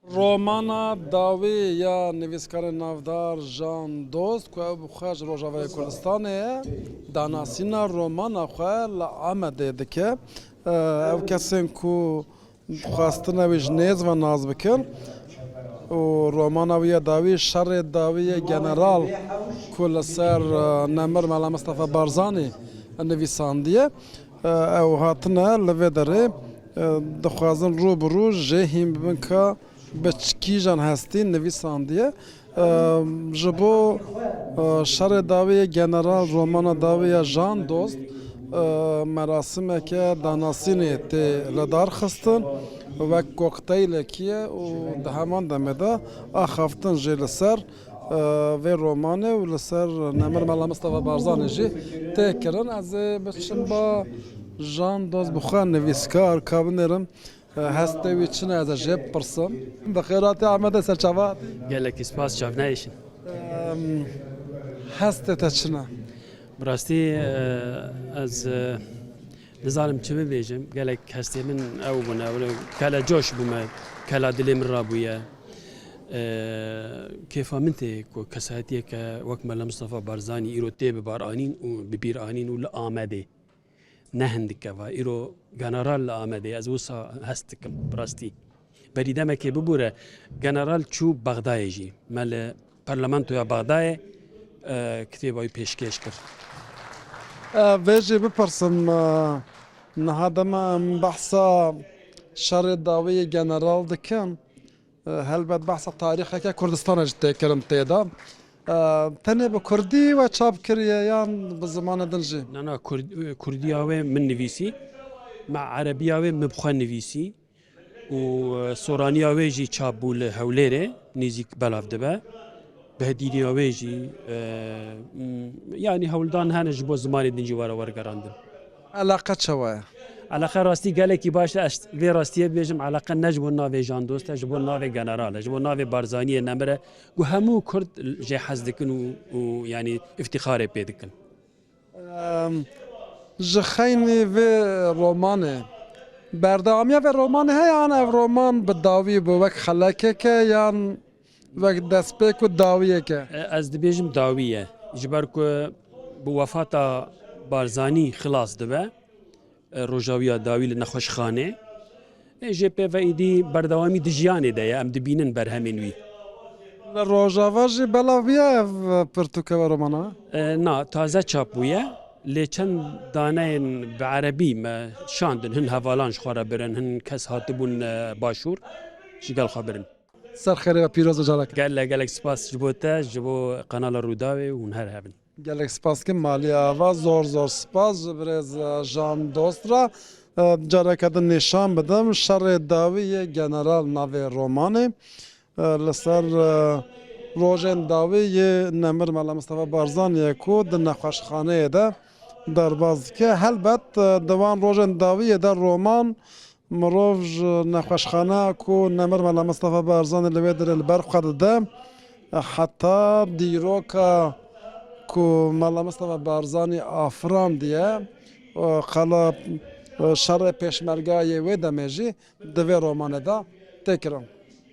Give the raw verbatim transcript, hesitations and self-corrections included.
Romana dawî ya nivîskarê navdar Jan Dost, ku ew bi xwe ji Rojavayê Kurdistanê ye, danasîna romana xwe li Amedê dike. Ew kesên ku xwestine wî ji nêz ve nas bikin û romana wî ya dawî, Şerê Dawî yê General, ku li ser, e, nemir Mela Mistefa Barzanî nivîsandiye. E, ew hatine li vê derê, e, dixwazin rû bi rû jê hîn bibin ka bi çi kîjan hestî nivîsandiye. E, ji bo, e, Şerê Dawî yê General, romana dawî ya Jan Dost, e, merasimeke danasînê tê lidarxistin, wek kokteylekî ye û di heman demê de axaftin jê li ser, e, vê romanê û li ser nemir Mela Mistefa Barzanî jî tê kirin. Ez ê biçim ba Jan Dost bi xwe nivîskar ka binêrim. Hestê wî çi ne, ez ê jê bipirsim. Bi xêr hatî Amedê, ser çava hatî? Gelekî spas, çavnehêşin. Em, hestê te çi ne? Bi rastî, e, ez, e, nizanim çi bibêjim. Gelek hestê min ew bûne, ew kele coş bûme, kela dilê min rabûye. E, kêfa min tê ku kesayetiyeke wek Mela Mistefa Barzanî îro tê bibar anîn û bi bîr anîn û li Amedê. Ne hindik keva, îro general li Amedê, ez wisa hest dikim, bi rastî. Berî demekê bibûre, general çû Bexdayê jî. Me li parlamentoya Bexdayê, e, kitêba wî pêşkêş kir. E, vê jî bipirsim, e, niha dema em behsa şerê dawî yê general dikin, E, helbet behsa tarîxeke Kurdistanê jî tê kirin tê de. E, tenê bi kurdî we çap kiriye yan bi zimanê din jî? Na, na, kurd-, kurdiya wê min nivîsî, me erebiya wê min bi xwe nivîsî û, e, soraniya wê jî çap bû li Hewlêrê, nêzîk belav dibe. Behdîniya wê jî, e, m, yanî hewldan hene ji bo zimanê din jî were wergerandin. Eleqe çawa ye? Eleqe rastî gelekî baş e. Ez vê rastiyê bibêjim, eleqe ne ji bo navê Jan Dost e, ji bo navê general e, ji bo navê Barzaniyê nemir e, ku hemû Kurd jê hez dikin û, û yanî îftîxarê pê dikin. Em, ji xeynî vê romanê, berdewamiya vê romanê heye, an ev roman bi dawî bû wek xelekeke yan wek destpêk û dawiyeke? E, ez dibêjim dawî ye. Ji ber ku bi wefata Barzanî xilas dibe, e, rojawiya dawî li nexweşxanê. E, jê pê ve îdî berdewamî di jiyanê de ye, em dibînin berhemên wî. Li Rojava jî belav bûye ev pirtûke ve romana? E, na, taze çap bûye. Lê çend daneyên bi erebî me şandin, hin hevalan ji xwe re birin, hin kes hatibûn, e, başûr, ji gel xwe birin. Ser xêrê ve pîroz û careke. Gelek, gelek spas ji bo te, ji bo kanala Rûdawê û hûn her hebin. Gelek spas kim malî ava, zor zor spas ji birêz, e, Jan Dost re. E, careke din nîşan bidim, Şerê Dawî yê General navê romanê. E, li ser, e, rojên dawî yê nemir Mela Mistefa Barzanî ye ku di nexweşxaneyê de derbas dike. Helbet, e, di wan rojên dawiyê de roman mirov ji nexweşxaneya ku nemir Mela Mistefa Barzanî li wê derê li ber xwe dide, heta dîroka ku Mela Mistefa Barzanî afirandiye, qala, şerê pêşmergeyê wê demê jî di vê romanê de tê kirin.